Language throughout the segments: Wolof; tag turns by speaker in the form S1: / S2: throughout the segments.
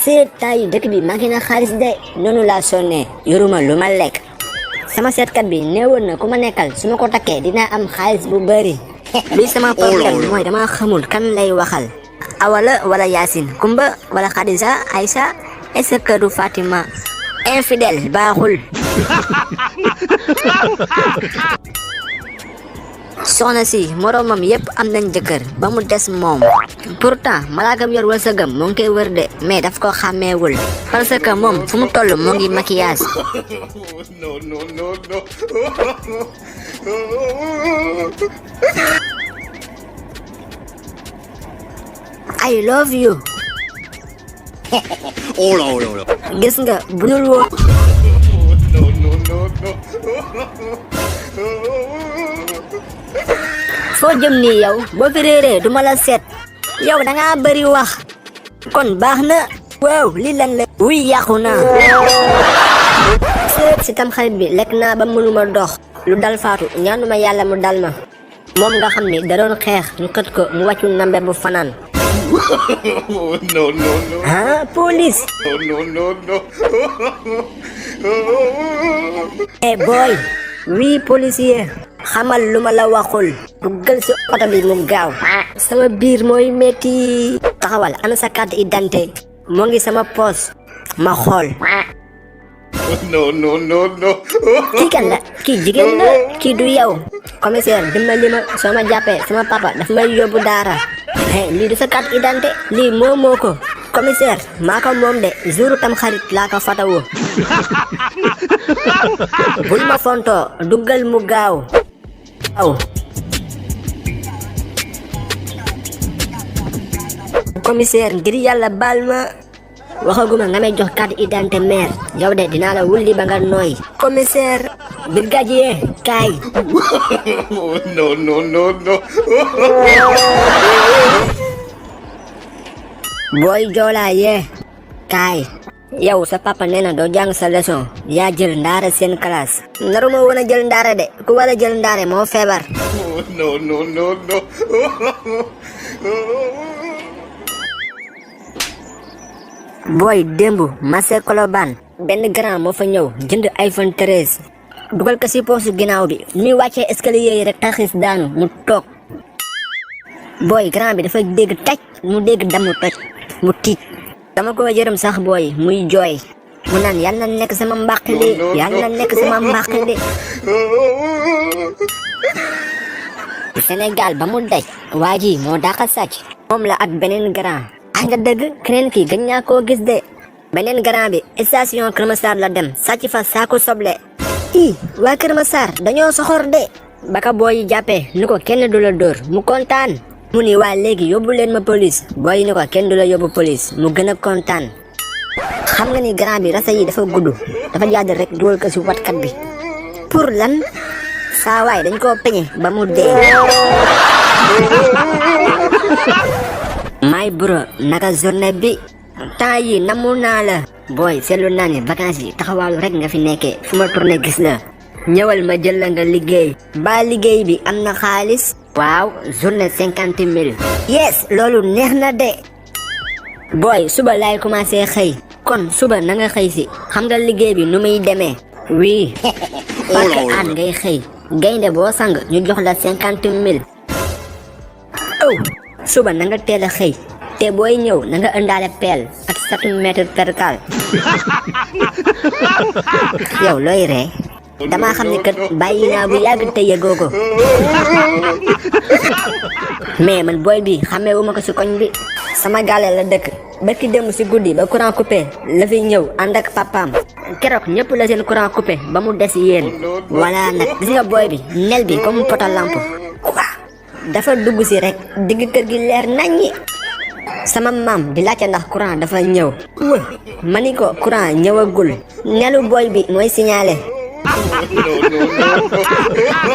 S1: seet tay dëkk bi manqué na xaalis de noonu laa sonné yoruma lu ma lekk sama seetkat bi néewoon na ku ma nekkal su ma ko takkee dinaa am xaalis bu bëri li sama problème mooy dama xamul kan lay waxal awala wala Yacine Kumba wala Khadija Aïcha est-ce que du Fatima infidèle baaxul soxna si moroomam yépp am nañ jëkkër ba mu des moom pourtant malaakam yor wërsëgam moo ngi koy wër de mais daf ko xàmmeewul parce que moom fu mu toll moo ngi maquillage. I love you. gis nga bu dul woon foo jëm nii yow boo fi réeree duma la seet yow dangaa bëri wax kon baax na waaw li lan la wuy yàqu naa seet si tam xarit bi lekk naa ba mënuma dox lu dal faatu ñaanuma yàlla mu dal ma moom nga xam ni da doon xeex ñu xët ko mu wàccu nambe bu fanaan ah police eh boy oui policier xamal lu ma la waxul duggal si oto bi mu gaaw sama biir mooy metti taxawal ana sa carte d'identité moo ngi sama poos ma xool kii kan la kii jigéen la kii du yow commissaire dimbali ma soo ma jàppee sama papa daf may yóbbu daara lii du sa carte d'identité lii moo ko commissaire maa ko moom de jouru tam xarit laa ko fatawu bul ma fontoo duggal mu gaaw aw commissaire ngir yàlla baal ma waxaguma nga may jox carte d'identité mère yow de dinaa la wulli ba nga nooy commissaire brigadier kaay booy Diola yee kaay yow sa papa nee na doo jàng sa leçon yaa jël ndaare seen classe naruma woon a jël ndaare de ku war a jël ndaare moo feebar booy démb marché Colobane benn grand moo fa ñëw jënd iPhone 13 dugal ko si poosu ginnaaw bi muy wàccee escalier yi rek taxis daanu mu toog booy grand bi dafa dégg taj mu dégg damu toj mu tiit dama ko jërëm sax booy muy jooy mu naan yal na nekk sama mbàq li yal na nekk sama mbàq li Sénégal ba mu daj waa ji moo daaxa sàcc moom la ak beneen grand nga dëgg keneen ki gën ñaa koo gis de beneen grand bi station Kër Massar la dem sàcc fa saako soble waa Kër Massar dañoo soxor de baka booy yi jàppee ni ko kenn du la dóor mu kontaan mu ni waa léegi yóbbu leen ma police booy yi ni ko kenn du la yóbbu police mu gën a kontaan xam nga ni grand bi rasa yi dafa gudd dafa jaad rek dugal ko si watkat bi pour lan saa waay dañ koo peñe ba mu dee may bro naka journée bi temps yi namu naa la booy seetlu naa ni vacances yi taxawaalu rek nga fi nekkee fu ma tourné gis la ñëwal ma jël la nga liggéey ba liggéey bi am na xaalis waaw journée 50 000 yes loolu neex na de booy suba laay commencé xëy kon suba na nga xëy si xam nga liggéey bi nu muy demee oui parce que aan ngay xëy gaynde boo sang ñu jox la 50 000 suba na nga teel a xëy te booy ñëw na nga ëndaale peel ak 7 mètres percal yow looy ree dama xam ne kat bàyyi naa bu yàgg te yëgoo ko mais man booy bi xamee wu ma ko si koñ bi sama gaale la dëkk barki dem si guddi ba courant coupé la fi ñëw ànd ak papaam keroog ñëpp la seen courant coupé ba mu des yéen voilà nag gis nga booy bi nel bi comme poto lampe dafa dugg si rek digg kër gi leer naññi sama maam di laajte ndax courant dafa ñëw ma ni ko courant ñëwagul nelu booy bi mooy signalé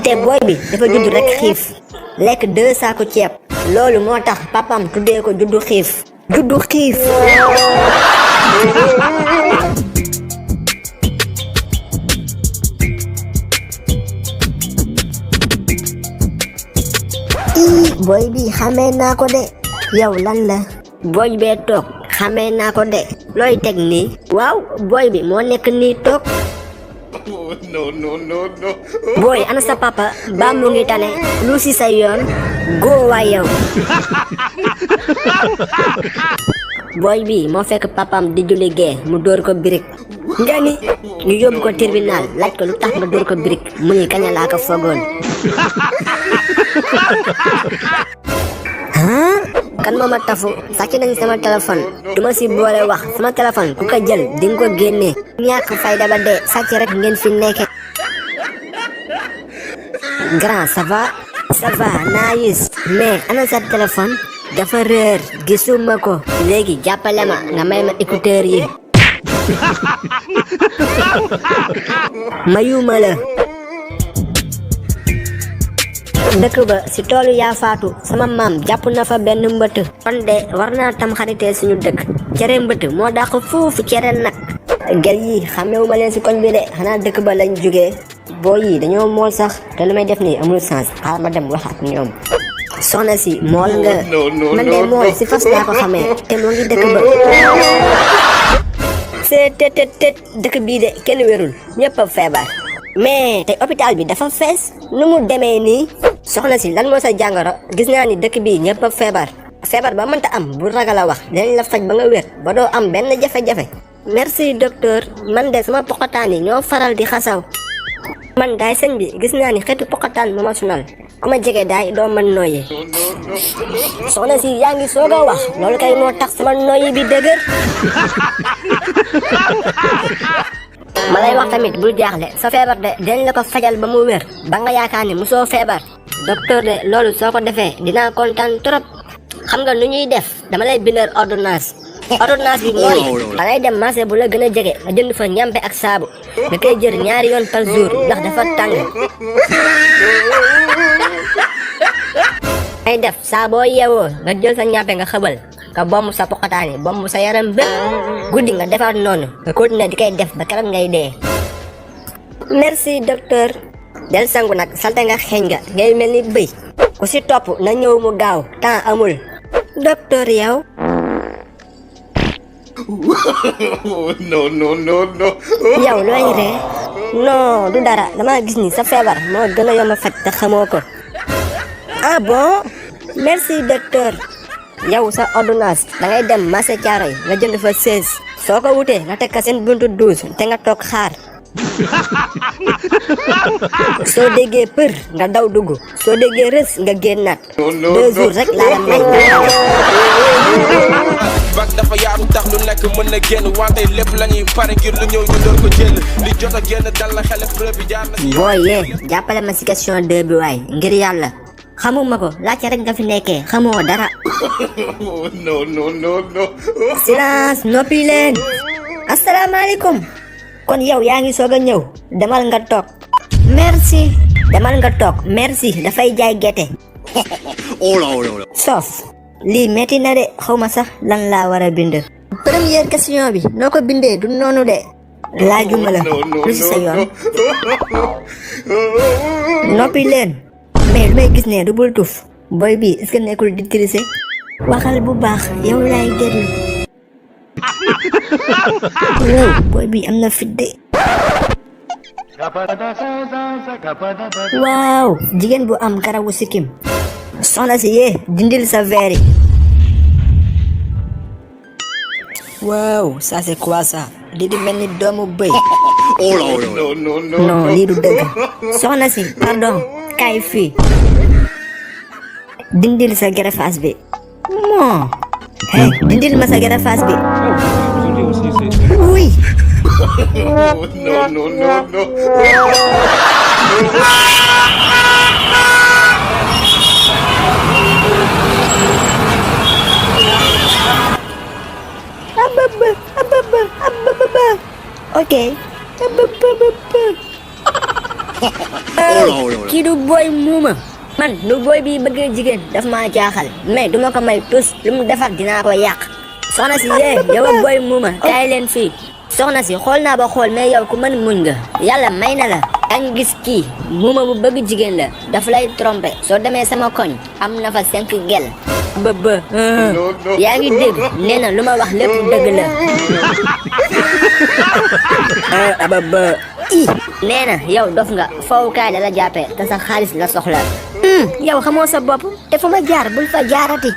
S1: te booy bi dafa judd rek xiif lekk 2 saaku ceeb loolu moo tax papam tuddee ko juddu xiif juddu xiif. Boy bi xamee naa ko de. yow lan la. boy bee toog xamee naa ko de. looy teg nii. waaw boy bi moo nekk nii toog.
S2: No.
S1: boy ana sa papa ba mu ngi tane lu si sa yoon góo waay yow. boy bi moo fekk papam di julli gee mu dóor ko birig. nga ni ñu yóbbu ko tribunal laaj ko lu tax nga dóor ko birig mu ni kaña laa ko foogoon. kan moo ma tafu sàcc nañ sama téléphone duma si boole wax sama téléphone ku ko jël di nga ko génnee. ñàkk fayda ba dee sàcc rek ngeen fi nekke. grand ça va nice mais ana sa téléphone dafa réer gisuma ko. léegi jàppale ma nga may ma écouteur yi. mayuma la. dëkk ba si toolu yaa faatu sama maam jàpp na fa benn mbëtt. kon de war naa tam xaritee suñu dëkk. cere mbëtt moo dàq foofu cere nag. gel yi xamewuma leen si koñ bi de xanaa dëkk ba lañ jógee. boo yi dañoo mool sax te lu may def nii amul sens xaaral ma dem wax ak ñoom. soxna si mool nga. man de mool si fas laa ko xamee te moo ngi dëkk ba. tet dëkk bii de kenn wérul ñëpp a feebar. mais tey hôpital bi dafa fees nu mu demee nii. soxna si lan moo sa jàngoro gis naa ni dëkk bii ñëpp a feebar. feebar ba mënta am bu ragal a wax dinañ la faj ba nga wér ba doo am benn jafe-jafe. merci docteur man de sama poqataan yi ñoo faral di xasaw. man daay sëñ bi gis naa ni xeetu poqataan moo ma sonal ku ma jege daay doo mën nooyi. soxna si yaa ngi soog a wax loolu kay moo tax sama nooyi bi dëgër. ma lay wax tamit bul jaaxle sa feebar de dañ la ko fajal ba mu wér ba nga yaakaar ni musoo feebar. docteur de loolu soo ko defee dinaa kontaan trop. xam nga nu ñuy def dama lay bindal ordonnance. ordonnance bi mooy da ngay dem marché bu la gën a jege nga jënd fa ñampe ak saabu nga koy jël 2 yoon par jour ndax dafa tàng. ay def saa boo yeewoo nga jël sa ñampe nga xëbal nga bomb sa poqataani bomb sa yaram bépp guddi nga defaat noonu nga continuer di koy def ba keroog ngay dee. merci docteur. del sangu nag salte nga xeeñ nga ngay mel ni bëy ku si topp na ñëw mu gaaw temps amul. docteur yow.
S2: No.
S1: yow looy ree. non du dara dama gis ni sa feebar moo gën a yomb a faj te xamoo ko. ah bon merci docteur. yow sa ordonnance da ngay dem marché Thiaroye nga jënd fa 16 soo ko wutee nga teg ka seen buntu 12 te nga toog xaar. soo déggee për nga daw dugg soo déggee rës nga génnaat. 2 jours rek laa la may.
S3: bak dafa yaatu tax lu nekk mën na génn wante lépp la ñuy pare ngir lu ñëw ñu door ko jël li jot a génn dal la xel preuve bi jaar na si.
S1: booy yee jàppale ma si question 2 bi waay ngir yàlla. xamuma ko laajte rek nga fi nekkee xamoo dara.
S2: No.
S1: silence noppi leen. asalaamaaleykum. kon yow yaa ngi soog a ñëw demal nga toog. merci. demal nga toog merci dafay jaay gerte. soof. lii metti na de xawma sax lan laa war a bind. première question bi noo ko bindee du noonu de. laajuma la lu si sa yoon. noppi leen. mais lu may gis ne du bul tuf. boy bi est-ce que nekkul di tricher. waxal bu baax yow laay déglu. wow boy bi am na fit de. waaw jigéen bu am karawu sikkim. soxna si yee dindil sa verre yi. waaw ça c'est quoi ça. lii di mel ni doomu bëy. non lii du dëgg. soxna si pardon kaay fii. dindil sa gerefaas bi. moo. hey dindil ma sa gerefaas bi. oui.
S2: No.
S1: ok. kii du booy muuma. man nu booy bi bëgg jigéen daf maa jaaxal mais duma ko may tus lu mu defar dinaa ko yàq. soxna si yee yow ak boy muuma kaay leen fii soxna si xool naa ba xool mais yow ku mën muñ nga yàlla may na la yaa ngi gis kii muuma bu bëgg jigéen la dafa lay trompé soo demee sama koñ am na fa 5 gel ba yaa ngi dégg nee na lu ma wax lépp dëgg la ba nee na yow dof nga fowukaay la la jàppee te sa xaalis la soxla yow xamoo sa bopp te fu ma jaar bul fa jaarati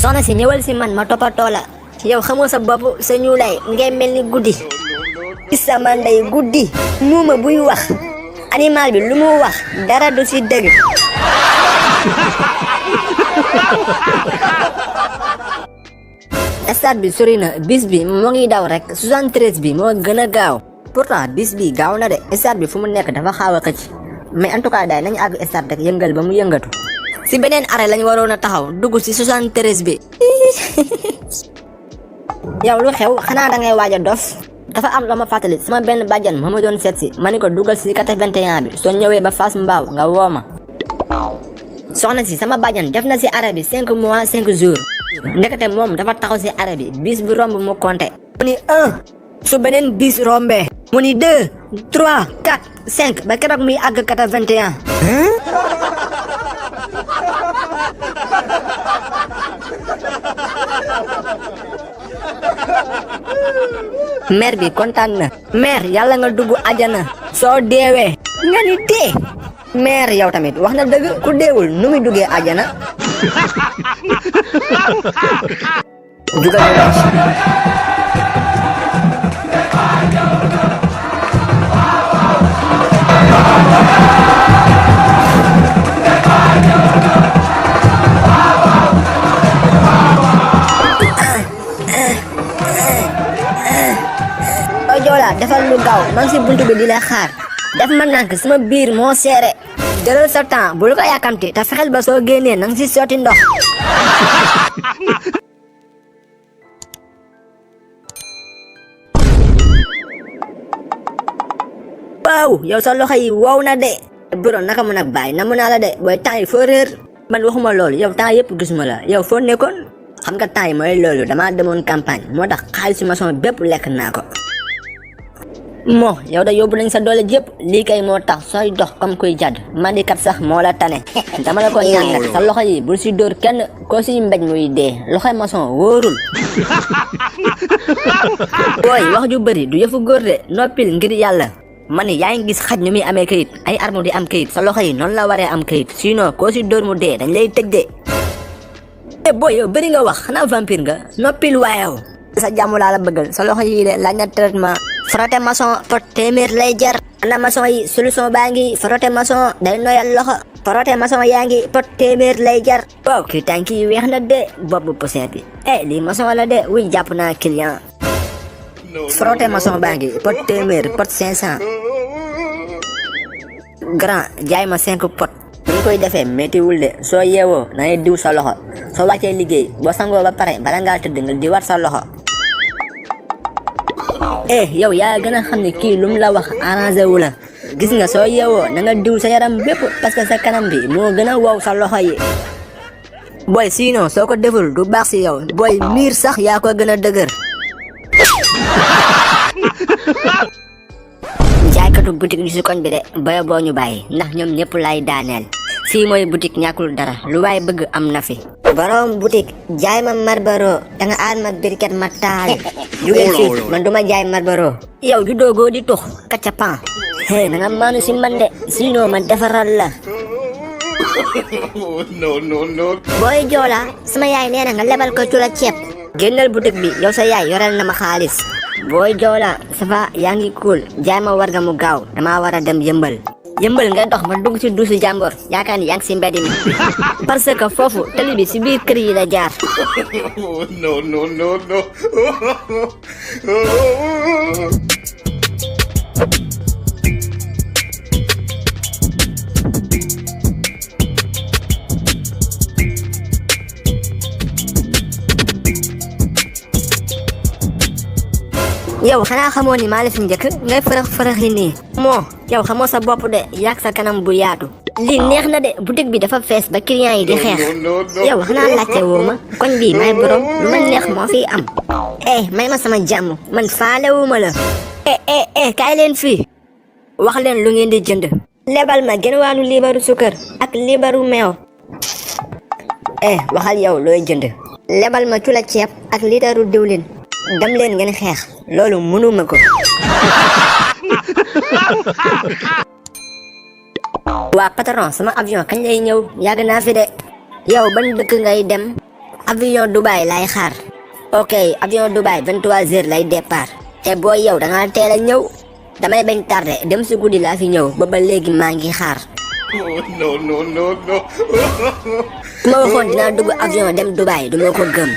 S1: soxna si ñëwal si man ma toppatoo la yow xamoo sa bopp sa ñuulay ngay mel ni guddi sama ndey guddi muuma buy wax animal bi lu mu wax dara du si dëgg stade bi sori na bis bi moo ngi daw rek 73 bi moo gën a gaaw pourtant bis bi gaaw na de stade bi fu mu nekk dafa xaaw a xëcc mais en tout cas daal nañu àgg stade rek yëngal ba mu yëngatu si beneen arrêt lañu waroon a taxaw dugg si 73 bi yow lu xew xanaa da ngay waaj a dof dafa am la ma fàttali sama benn bàjjan moo ma doon seet si ma ni ko dugal si 81 bi soo ñëwee ba Fass Mbaaw nga woo ma soxna si sama bàjjan def na si arrêt bi 5 mois 5 jours ndekete moom dafa taxaw si arrêt bi bis bu romb mu compté mu ni 1 su beneen bis rombee mu ni 2 3 4 5 ba keroog muy àgg 81 maire bi kontaan na maire yàlla nga dugg ajana soo deewee nga ni dee maire yow tamit wax na dëgg ku deewul nu muy duggee ajana dugal Diola defal lu gaaw man si buntu bi di la xaar def ma nànk sama biir moo seere jëlal sa temps bul ko yàkkamti te fexeel ba soo génnee nang si sotti ndox waaw yow sa loxo yi wow na de bro naka mun ak bàyyi namu naa la de booy temps yi foo réer man waxuma loolu yow temps yëpp gisuma la yow foo nekkoon xam nga temps yi mooy loolu damaa demoon campagne moo tax xaalisu maçon bépp lekk naa ko moo yow da yóbbu nañ sa doole jëpp lii kay moo tax sooy dox comme kuy jadd mandikat sax moo la tane dama la ko ñaan nag sa loxo yi bul si dóor kenn koo si mbéj muy dee loxoy maçon wóorul booy wax ju bëri du yëfu góor de noppil ngir yàlla ma ni yaa ngi gis xaj ñu muy amee kayit ay arme di am kayit sa loxo yi noonu la waree am kayit sinon koo si dóor mu dee dañ lay tëj de booy yow bëri nga wax xanaa vampire nga noppil waayew sa jàmm laa la bëggal sa loxo yi de laaj na traitement frotté maçon pot téeméer lay jar ana maçon yi solution baa ngi frotté maçon day noyal loxo frotté maçon yaa ngi pot téeméer lay jar waaw kii tànk yi weex na de bopp poussière bi lii maçon la de wuy jàpp naa client frotté maçon baa ngi pot téeméer pot 500 grand jaay ma 5 pot ñu koy defee méttiwul de soo yeewoo na ngay diw sa loxo soo wàccee liggéey boo sangoo ba pare bala ngaa tëdd nga diwaat sa loxo yow yaa gën a xam ne kii lu mu la wax arrangé wu la gis nga soo yeewoo na nga diw sa yaram bépp parce que sa kanam bi moo gën a wow sa loxo yi booy sinon soo ko deful du baax si yow booy miir sax yaa ko gën a dëgër jaaykatu boutique bi si koñ bi de baya boo ñu bàyyi ndax ñoom ñëpp lay daaneel fii mooy boutique ñàkkul dara lu waay bëgg am na fi borom boutique jaay ma Marlboro da nga aar ma briquet ma taal jugeel fii man duma jaay Marlboro yow ju doogoo di tux kacca pan na nga maanu si man de sinon ma defaral la no booy Joola sama yaay nee na nga lebal ko cu la ceeb génnal boutique bi yow sa yaay yorel na ma xaalis booy Joola ça va yaa ngi cool jaay ma warga mu gaaw dama war a dem yëmbal nga dox ma dugg si duusu jàmbor yaakaar ni yaa ngi si mbedd mi parce que foofu tali bi si biir kër yi la jaar no yow xanaa xamoo ni maa la fi njëkk ngay fërëx yi nii moo yow xamoo sa bopp de yàgg sa kanam bu yaatu lii neex na de boutique bi dafa fees ba client yi di xeex yow xanaa laajte woo ma koñ bi may borom lu ma neex moo fiy am may ma sama jàmm man faalewuma la kaay leen fii wax leen lu ngeen di jënd lebal ma gën waanu liibaru sukkër ak liibaru meew waxal yow looy jënd lebal ma cula ceeb ak liitaru diwlin dem leen ngeen xeex loolu mënuma ko waa patron sama avion kañ lay ñëw yàgg naa fi de yow ban dëkk ngay dem avion Dubaï lay xaar ok avion Dubaï 23h lay départ te booy yow da nga teel a ñëw damay bañ tardé dem si guddi laa fi ñëw ba léegi maa ngi xaar
S3: no
S1: su ma waxoon dinaa dugg avion dem Dubaï du ma ko gëm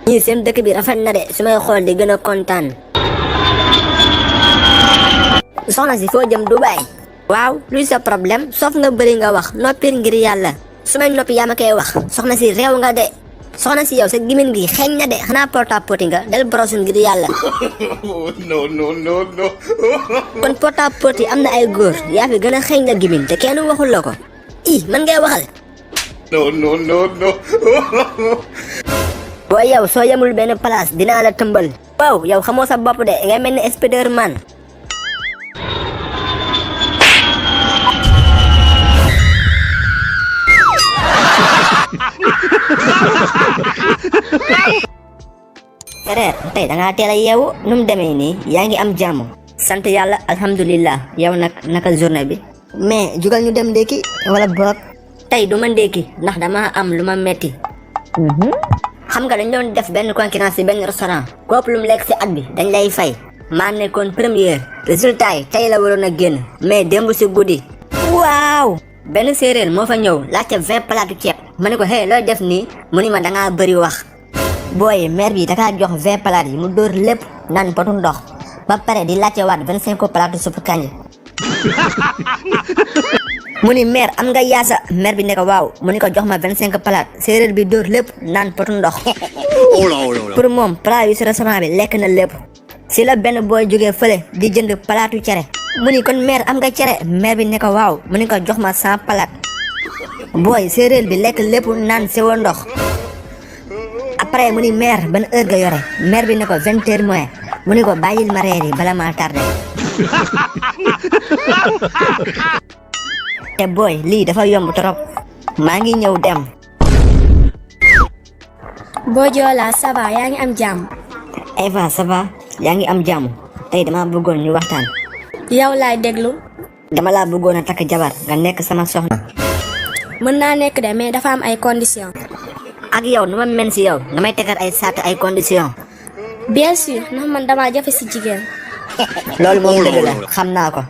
S1: ñii seen dëkk bi rafet na de su may xool di gën a kontaan soxna si foo jëm Dubaï waaw luy sa problème soof nga bëri nga wax noppir ngir yàlla su may noppi yaa ma koy wax soxna si réew nga de soxna si yow sa gimin gi xeeñ na de xanaa porta poti nga del brosse ngir yàlla
S3: no
S1: kon porta poti am na ay góor yaa fi gën a xeeñ la gimin te kenn waxul la ko man ngay waxal
S3: no
S1: boo yow soo yemul benn place dinaa la tëmbal waaw yow xamoo sa bopp de ngay mel ni Spiderman frère tey dangaa teel a yeewu nu mu demee nii yaa ngi am jàmm sant yàlla alhamdulillah yow nag naka journée bi mais jugal ñu dem ndékki wala boog tey du ma ndékki ndax dama am lu ma metti xam nga dañ doon def benn concurrence ci benn restaurant kopp lu mu lekk ci at bi dañ lay fay maa nekkoon première résultat yi tey la waroon a génn mais démb ci guddi waaw benn séeréer moo fa ñëw laajte 20 palaatu ceeb ma ne ko looy def nii mu ni ma dangaa bëri wax booy maire bi dakaa jox 20 palaat yi mu dóor lépp naan potu ndox ba pare di laajte waat 25 palaatu suppu kànja mu ni maire am nga yaasa maire bi ne ko waaw mu ni ko jox ma 25 palaat séeréer bi dóor lépp naan potu ndox pour moom plat yi ci restaurant bi lekk na lépp si la benn booy jógee fële di jënd palaatu cere mu ni kon maire am nga cere maire bi ne ko waaw mu ni ko jox ma 100 palaat booy séeréer bi lekk lépp naan sewo ndox après mu ni maire ban heure nga yore maire bi ne ko 20h moins mu ni ko bàyyil ma reer yi bala maa tardé te booy lii dafa yomb trop maa ngi ñëw dem
S2: boo Diola ça va yaa ngi am jàmm
S1: Eva ça va yaa ngi am jàmm tey dama bëggoon ñu waxtaan
S2: yow laay déglu
S1: dama laa bëggoon a takk jabar nga nekk sama soxna
S2: mën naa nekk de mais dafa am ay conditions
S1: ak yow nu ma men si yow nga may tegal ay sart ay conditions
S2: bien sûr ndax man dama jafe si jigéen
S1: loolu moom dëgg la xam naa ko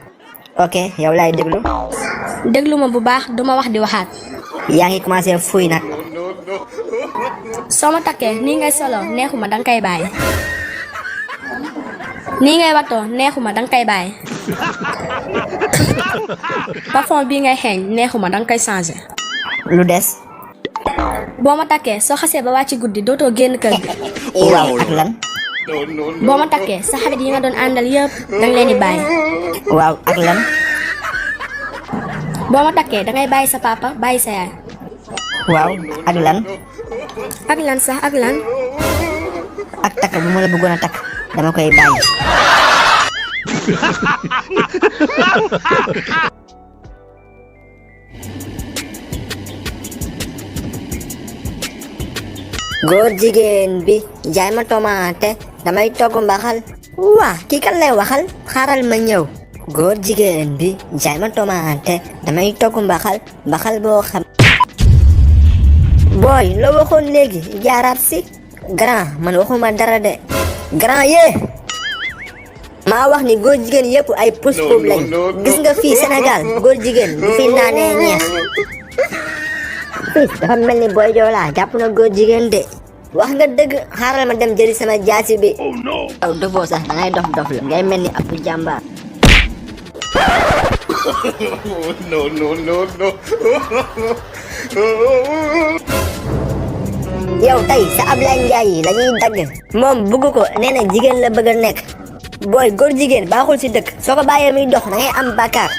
S1: ok yow laay déglu
S2: déglu ma bu baax duma wax di waxaat
S1: yaa ngi commencé fuy nag
S2: soo ma takkee nii ngay solo neexuma danga koy bàyyi nii ngay watoo neexuma danga koy bàyyi parfum bii ngay xeeñ neexuma danga koy changé
S1: lu des
S2: boo ma takkee soo xasee ba wàcc guddi dootoo génn kër gi
S1: waaw ak lan
S2: boo ma takkee sa xarit yi nga doon àndal yëpp danga leen di bàyyi
S1: waaw ak lan
S2: boo ma takkee dangay bàyyi sa papa bàyyi sa yaay
S1: waaw ak lan
S2: ak lan sax ak lan
S1: ak takk bu ma la bëggoon a takk dama koy bàyyi góor jigéen bi jaay ma tomate damay togg mbaxal waa kii kan lay waxal xaaral ma ñëw góor jigéen bi jaay ma tomate damay togg mbaxal boo xam booy loo waxoon léegi jaaraat si grand man waxuma dara de grand yee maa wax ni góor jigéen yëpp ay pousse-pousse lañ gis nga fii Sénégal góor jigéen bu fi naanee ñeex fii dafa mel ni booy Diola jàpp na góor jigéen de wax nga dëgg xaaral ma dem jëli sama jaasi bi aw dofoo sax dangay dof la ngay mel ni ab jàmbaar
S3: no
S1: yow tey sa Ablaye Ndiaye yi la ñuy dagg moom bugg ko nee na jigéen la bëgg a nekk booy góor jigéen baaxul si dëkk soo ko bàyyee muy dox da ngay am bàkkaar